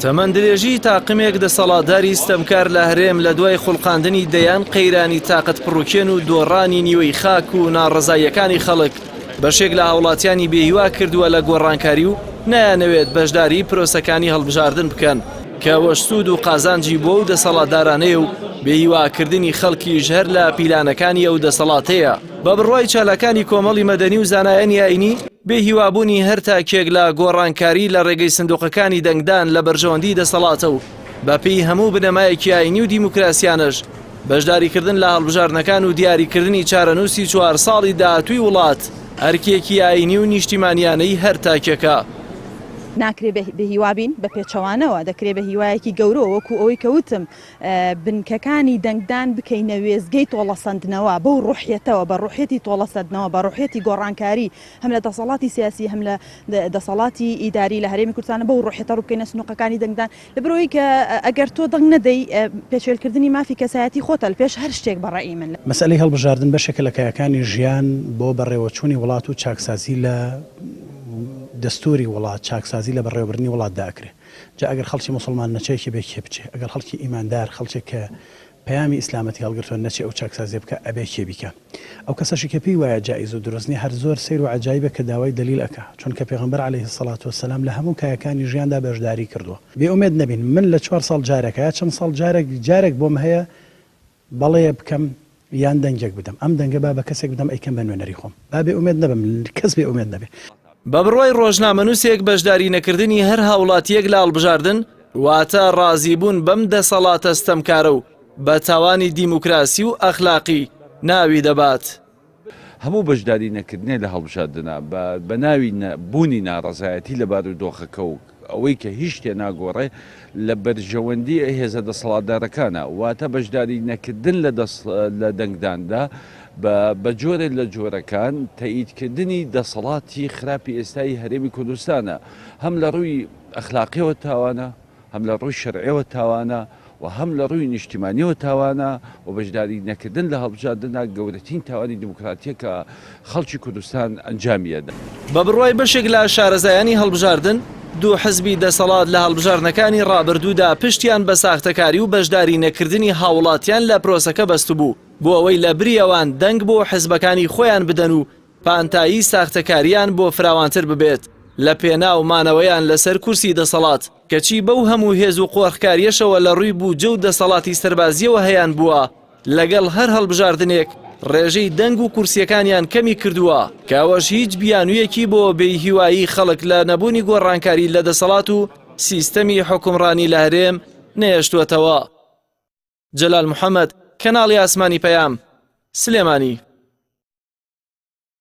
تەمەن درێژی تاقمێک دەسەڵاتداری ستەمکار لە هەرێم لە دوای خوڵقاندنی دەیان قەیرانی تاقەت پڕوکێن و دۆڕانی نیوەی خاک و ناڕەزاییەکانی خەڵک بەشێک لە هاوڵاتیانی بێهیوا کردووە لە گۆڕانکاری و نایانەوێت بەشداری پرۆسەکانی هەڵبژاردن بکەن کە ئەوەش سوود و قازانجی بۆ ئەو دەسەڵاتدارانەیە و بێهیواکردنی خەڵکیش هەر لە پیلانەکانی ئەو دەسەڵاتەیە. بە بڕوای چالاکانی کۆمەڵی مەدەنی و زانایانی ئایینی، بێ هیوابوونی هەر تاکێک لە گۆڕانکاری لە ڕێگەی سندوقەکانی دەنگدان لە بەرژەوەندی دەسەڵاتە و بە پێی هەموو بنەمایەکی ئایینی و دیموکراسیانەش بەشداریکردن لە هەڵبژاردنەکان و دیاریکردنی چارەنووسی چوار ساڵی داهاتووی وڵات ئەرکێکی ئایینی و نیشتیمانیانەی هەر تاکێکە. ناکرێ بێ هیوا بین، بە پێچەوانەوە دەکرێ بە هیوایەکی گەورەوە وەکوو ئەوەی کە وتم بنکەکانی دەنگدان بکەینە وێستگەی تۆڵەسەندنەوە، بەو ڕۆحیەتەوە، بە ڕۆحیەتی تۆڵەسەندنەوە، بە ڕۆحیەتی گۆڕانکاری هەم لە دەسەڵاتی سیاسی هەم لە دەسەڵاتی ئیداری لە هەرێمی کوردستان بەو ڕۆحیەتە ڕوو بکەینە سنووقەکانی دەنگدان، لەبەرئەوەی کە ئەگەر تۆ دەنگ نەدەی پێشێلکردنی مافی کەسایەتی خۆتە لە پێش هەر شتێک بە ڕەئی من. مەسەلەی هەڵبژاردن بەشێکە لە کایەکانی ژیان بۆ بەڕێوەچوونی وڵات و چاکسازی لە دەستووری وڵات، چاکسازی لە بەڕێوەبردنی وڵاتدا ئەکرێ. جا ئەگەر خەڵکی موسڵمان نەچێ کێ بێ کێ بچێ؟ ئەگەر خەڵکی ئیماندار، خەڵکێک کە پەیامی ئیسلامەتی هەڵگرتووە نەچێ ئەو چاکسازیە بکا ئەبێ کێ بیکا؟ ئەو کەسەشی کە پێی وایە جائیز و دروست نیە هەر زۆر سەیر و عەجایبە کە داوای دەلیل ئەکا چونکە پێغەمبەر علیە الصلوە والسلام لە هەموو کایەکانی ژیاندا بەشداری کردووە. بێ ئومێد نەبین من لە چوار ساڵ جارێکا یا چەند ساڵ جارێک جارێک بۆم هەیە بەڵێ بکەم یان دەنگێک بدەم ئەم دەنگە با بە کەسێک بدەم ئەیکەم بە نوێنەری خۆم با بێ ئومێد نەبم کەس بێ ئومێد نەبێ. بە بڕوای ڕۆژنامەنووسێک بەشداری نەکردنی هەر هاوڵاتییەک لە هەڵبژاردن واتە ڕازیبوون بەم دەسەڵاتە ستەمکارە و بە تاوانی دیموکراسی و ئەخلاقی ناوی دەبات. هەموو بەشداری نەکردنێ لە هەڵبژاردنا بە ناوی بوونی ناڕەزایەتی لە بارودۆخەکە و ئەوەی کە هیچ شتێ ناگۆڕێ لە بەرژەوەندی هێزە دەسەڵاتدارەکانە، واتە بەشداری نەکردن لە لە دەنگداندا بە جۆرێ لە جۆرەکان تەئیدکردنی دەسەڵاتی خراپی ئێستای هەرێمی کوردستانە هەم لە ڕووی ئەخلاقیەوە تاوانە، هەم لە ڕووی شەرعیەوە تاوانە و هەم لە ڕووی نیشتیمانیەوە تاوانە و بەشداری نەکردن لە هەڵبژاردندا گەورەترین تاوانی دیموکراتیە کە خەڵکی کوردستان ئەنجامی ئەدا. بە بڕوای بەشێک لە شارەزایانی هەڵبژاردن، دوو حزبی دەسەڵات لە هەڵبژاردنەکانی ڕابردوودا پشتیان بە ساختەکاری و بەشداری نەکردنی هاوڵاتیان لە پرۆسەکە بەستبوو بۆ ئەوەی لە بری ئەوان دەنگ بۆ حزبەکانی خۆیان بدەن و پانتایی ساختەکاریان بۆ فراوانتر ببێت لە پێناو مانەوەیان لەسەر کورسی دەسەڵات، کەچی بەو هەموو هێز و قۆرخکاریەشەوە لە ڕووی بودجە و دەسەڵاتی سەربازیەوە هەیانبووە، لەگەڵ هەر هەڵبژاردنێک ڕێژەی دەنگ و کورسیەکانیان کەمی کردووە، کە ئەوەش هیچ بیانوویەکی بۆ بێهیوایی خەڵک لە نەبوونی گۆڕانکاری لە دەسەڵات و سیستەمی حوکمڕانی لە هەرێم نەهێشتووەتەوە. جەلال محەمەد، کەناڵی ئاسمانی پەیام، سلێمانی.